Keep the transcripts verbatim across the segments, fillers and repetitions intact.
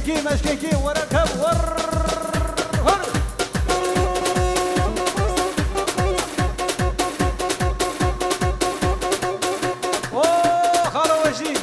Kî meşkekî were kev wer, wer. O, xalo weşî.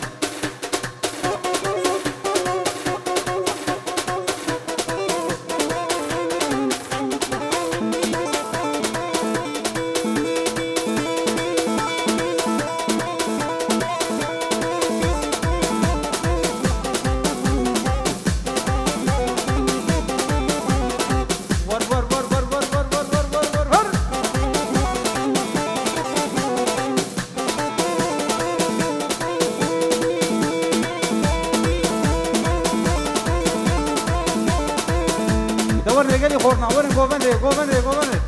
De werin lêgelî xorna, werin govendê, govendê, govendê.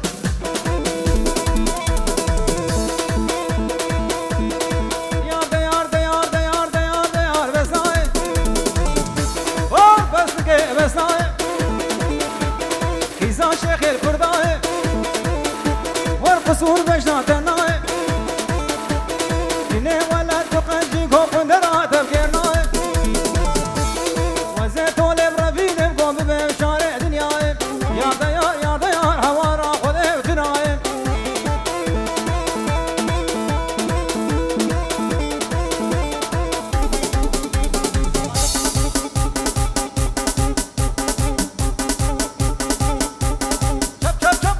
Yar de yar de yar de yar de yar de yar besnayê. Oh, besnike besnayê. Qîza şêxêl kurdayê. Wer qisûr bejna tenayê. Dinê welat tu qencî ko qundera tevkêrnayê. Wezê tolê revînim ko bibe şarê dinyayê. Yar de yar, yar de yar, hewara Xwedê û tunayê. Çap, çap, çap.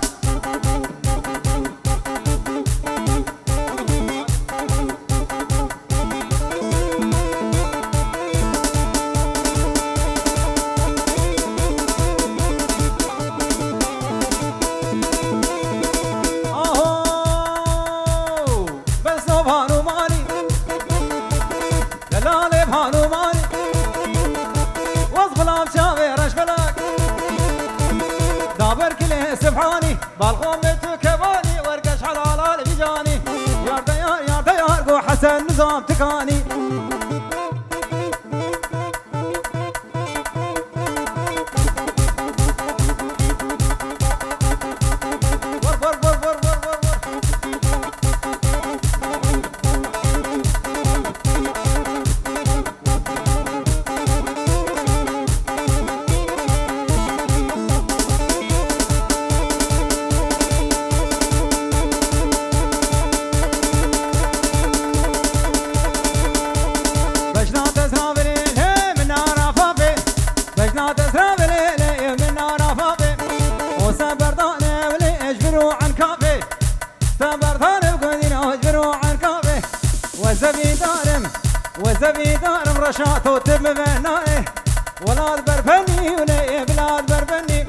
Aho! Beso Hanumanî, delalê Hanumanî, wez xulam çavê reşbelak, daber kilê Sibhanî. Balxomê tu kevanî, wergeş helal al vîcanî. Yar de yar, yar de yar, go Hesen Nizam tikanî. Vur, vur, vur. Bejna te zravelê lê min nara fafê. Bejna te zravelê lê min nara fafê. O se berdane wlê ejbir û enkafê. Te berdanim gundîna ecbir û erkabê. Wezevî darim, wezevî darim reşa to tib mi ve nayê. Welat berbenî û neyê bilad berbenî.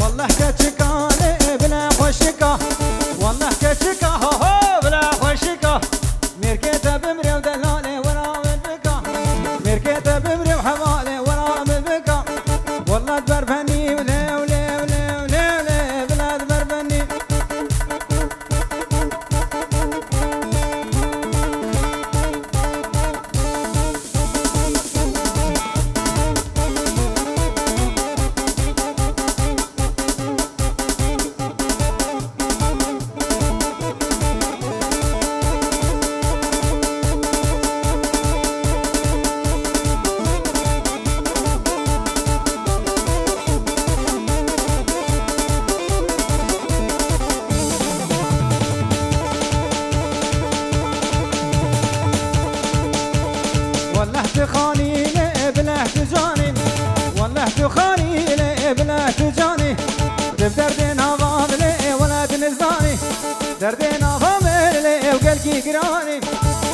Wallah keçika lê bila xweşika. Wallah keçika ho ho bila xweşika. Mêrkê te bimrê û delalê wira min bika. Mêrkê te bimrê û hevalê wira min bika. Welat berbenî û lê û lê û lê û lê û lê bila berbenî. Wallah tu xanî lê bileh tu canî. Wallah tu xanî lê bileh tu canî. Tu bi derdê nava min lê welat nizanî. Derdê nava min lê ew gelkî giranî.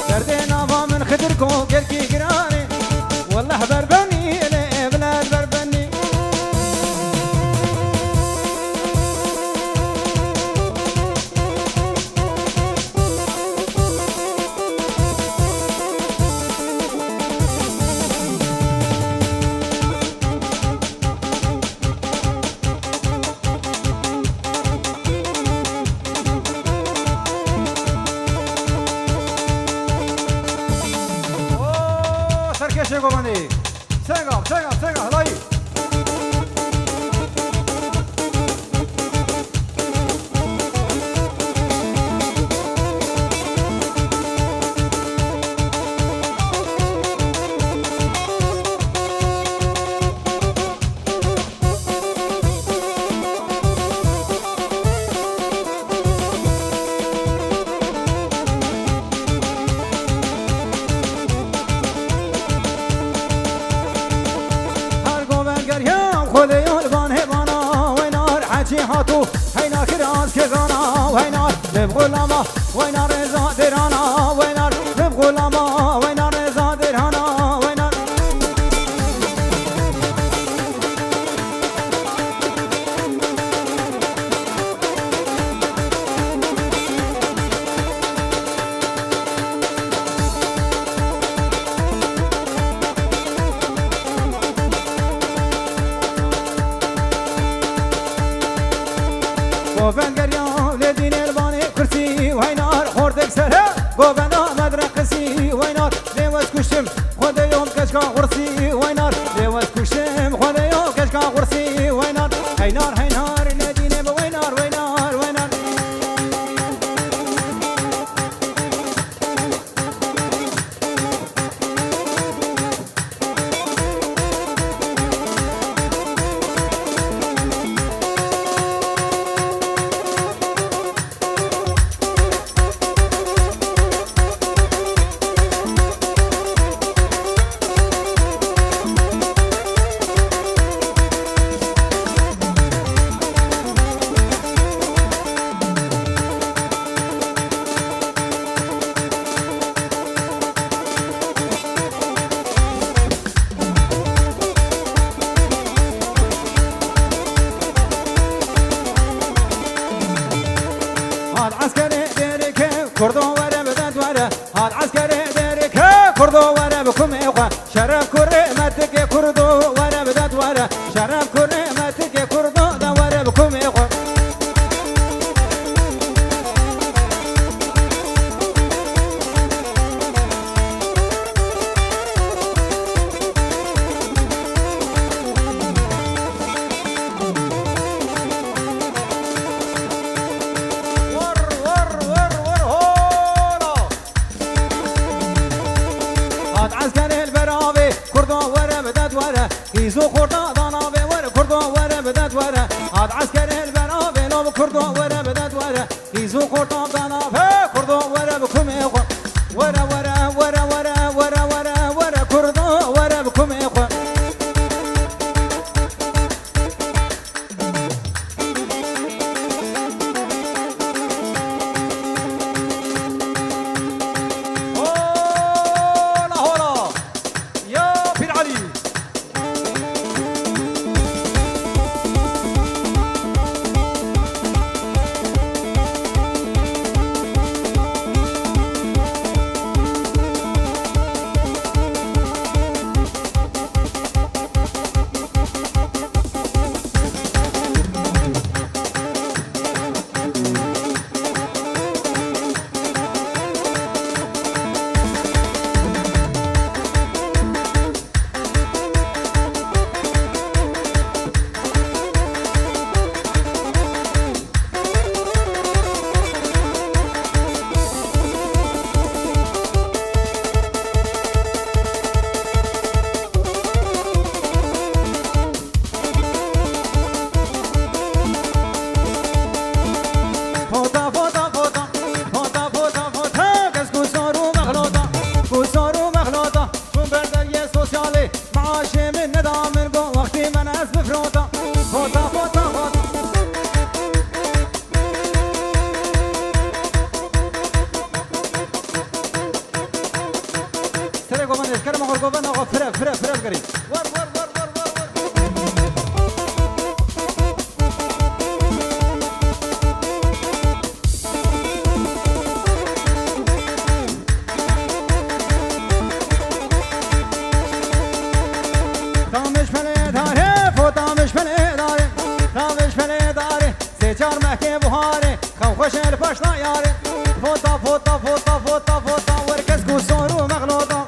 Derdê nava min xidir ko gelkî giranî. Wallah berbenî lê bileh berbenî. Govendê. Sega, sega, sega, hilayî. Her govend geriya Xwedê yo li van hêvana weynar hecî hatû heyna kir az kevana weynar lê bi xulama weynar rêza dêrana weynar lê bi xulama weynar rêza dêrana weynar. Govend geriya lê dînê li banê kursî weynar xortek ser he govenda medre qisî weynar. Lê wez kuştim Xwedê yo keşka xursî weynar. Lê wez kuştim Xwedê yo keşka xursî weynar. Heynar heynar nedîne bi weynar weynar weynar. Hat eskerê dêrike kurdo were bidet were. Hat eskerê dêrike kurdo were bi kumê xwe. Şeref kurê metikê kurdo were bidet were. Şeref kurê metikê kurdo de were bi kumê xwe. Wor, wor, wor, wor, hola! Hat eskerê li ber avê, kurdo were bidet were. Hîzo xorta da navê were, kurdo were bidet were. Hat eskerê li ber avê, lo bi kurdo were bidet were. Hîzo xorta da navê, kurdo were bi kumê xwe. Were, were, were, kurdo were bi kumê xwe. Hola, hola. Ya Pîr Elî. Fota, fota, fota, fota, fota, fota, kes ku sor û mexlota, ku sor û mexlota, ku ber deriyê sosyalê, maaşê min neda min got, wextê min ez bifrota. Fota, fota, fota. Serê govendê, kerema xwe govenda xwe fire, fire, fire bigerî. Wer, wer, wer, wer, wer, wer. Tamij pelê dare, fo tamij pelê dare, tamij pelê dare. Sê çar mehkê buharê, xew xweş e li paşda yarê. Fota, fota, fota, fota, fota, wer kes ku sor û mexlota.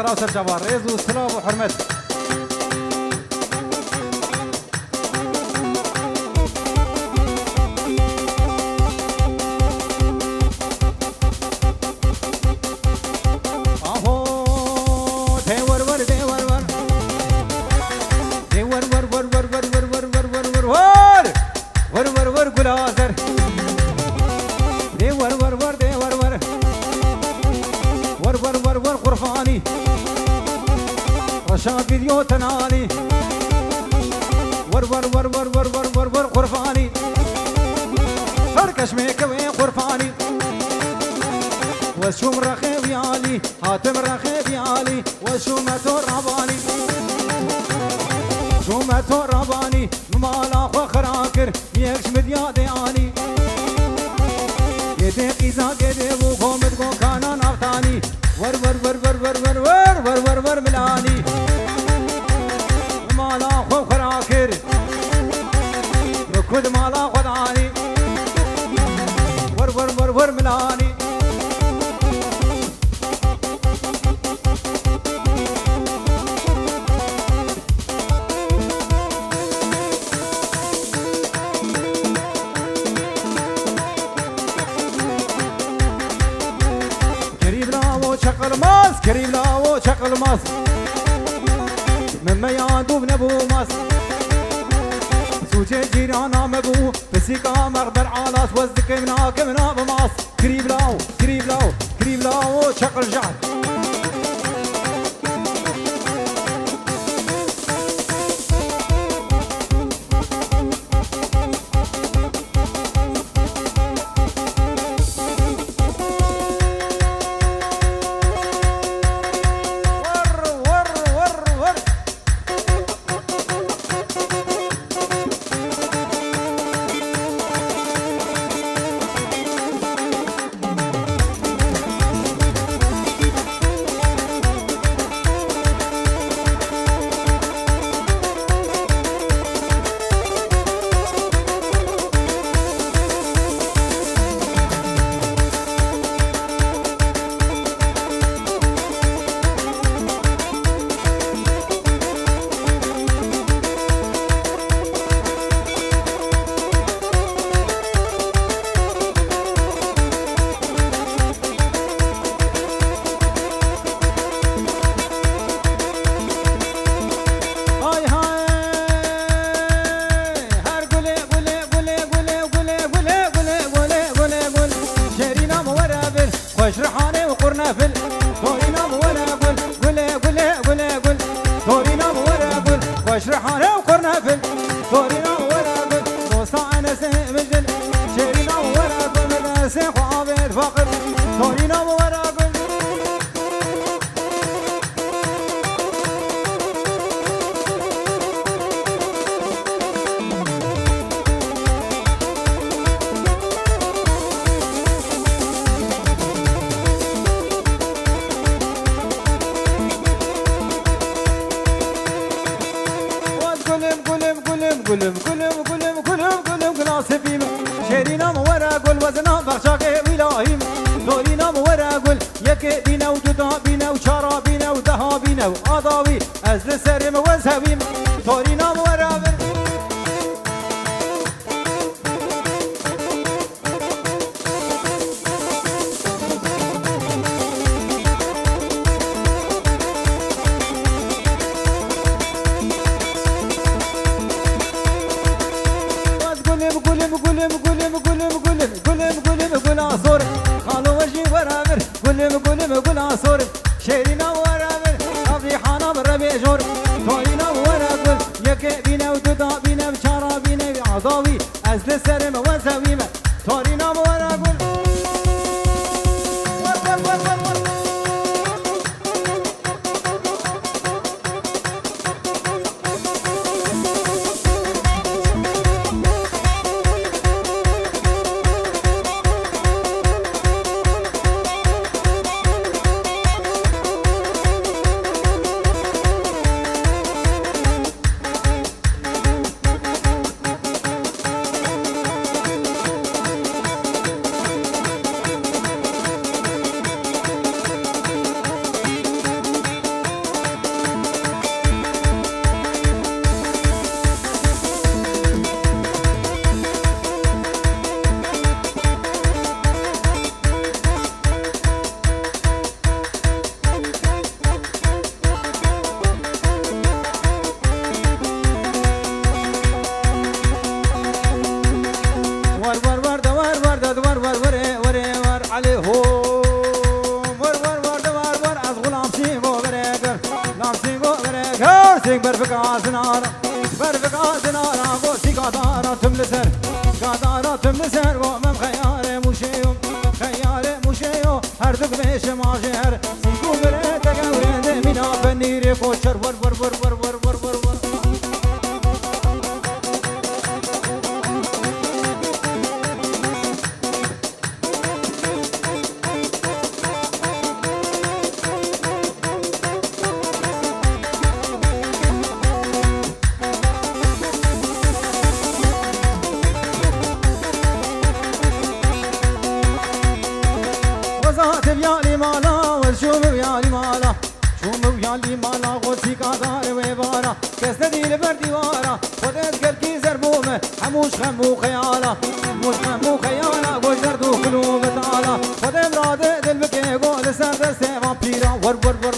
Ra ser çava, rêz û silav û hurmet. Aho, tê wer wer, tê wer wer. Tê wer wer, wer wer, wer wer, wer wer, wer wer, wer. Wer wer wer gula zer. Dê wer wer wer, dê wer wer. Wer wer wer wer qurfanî. Reşa vîdyo tenalî. Wer wer wer, wer wer, wer wer, wer qurfanî. Her keşmê kewê qurfanî. Wez şûm rexê wî alî. Hatim rexê diyalî, we şûme to rabanî. Şûme to rabanî, min mala xwe xira kir, yek ji min diya dê anî. Gêdê qîza gêdê bû, go min go kana navtanî. Wer, wer, wer, wer, wer, wer, wer, wer, wer, wer milanî. Min mala xwe xira kir, min ku di mala xwe danî. Wer, wer, wer, wer milanî. Kirî bila o çeqilmaz, kirî bila o çeqilmaz. Min meya dûv nebû maz. Sûcê cîrana me bû, pisîka mexber alas, wez dikim nakim nabimas. Kirî bila o, kirî bila o, kirî bila o çeqil jehr. Hay hay! Her gulê, gulê, gulê, gul. Şêrîna min were bil, xweş rihanê û qurne fil. Torîna min were gul, gulê, gulê, gulê, gul. Torîna min were gul, xweş rihanê û qurne fil. Torîna min were gul, dosta Enesê min jin. Şêrîna min were gul, min destê xwe avêt faqir. Torîna min were gul. Gulüm, gulüm, gulüm, gulüm, gulüm, gulüm, gulüm, gulüm, gulüm, gula sipî min. Şêrîna min were gul, wezina bexçakê wî lahî min. Torîna min were gul, yekê bîne û du da bîne û çara bîne û deha bîne û ada wî, ez li serê min wez hewî min. Torîna min were vir. Gulüm, gulüm, gulüm, gulüm, gulüm, gulüm, gulüm, gulüm, gulüm, gula sor. Xalo we jî were vir. Gulüm, gulüm, gula sor. Şêrîna were vir. Rîhana min rebê jor. Torîna were gul. Yekê bîne û du da bîne û çara bîne û ada wî. Ez li serê min wez hewî min. Torîna min were gul. Wer, wer, wer, wer, wer. Sing berfika zinara, berfika zinara, go si gadara tüm li ser, gadara tüm li ser, go mem xeyare muşeyo, xeyare muşeyo, her duk meşe maje her, sing ku bire te gevre de mina penîrê koçer, wer, wer, wer. Wezat viyalî mala, wez şûm viyalî mala. Şûm viyalî mala, xwe sîka dar wê vara. Kes nedî li ber dîwara. Xwedê ez gelkî zer bûme, hemû ji xem û xeyala. Hemû ji xem û xeyala, go ji derd û kul û betala. Xwedê mirade dil bike, go li ser destê van pîra. Wer, wer, wer,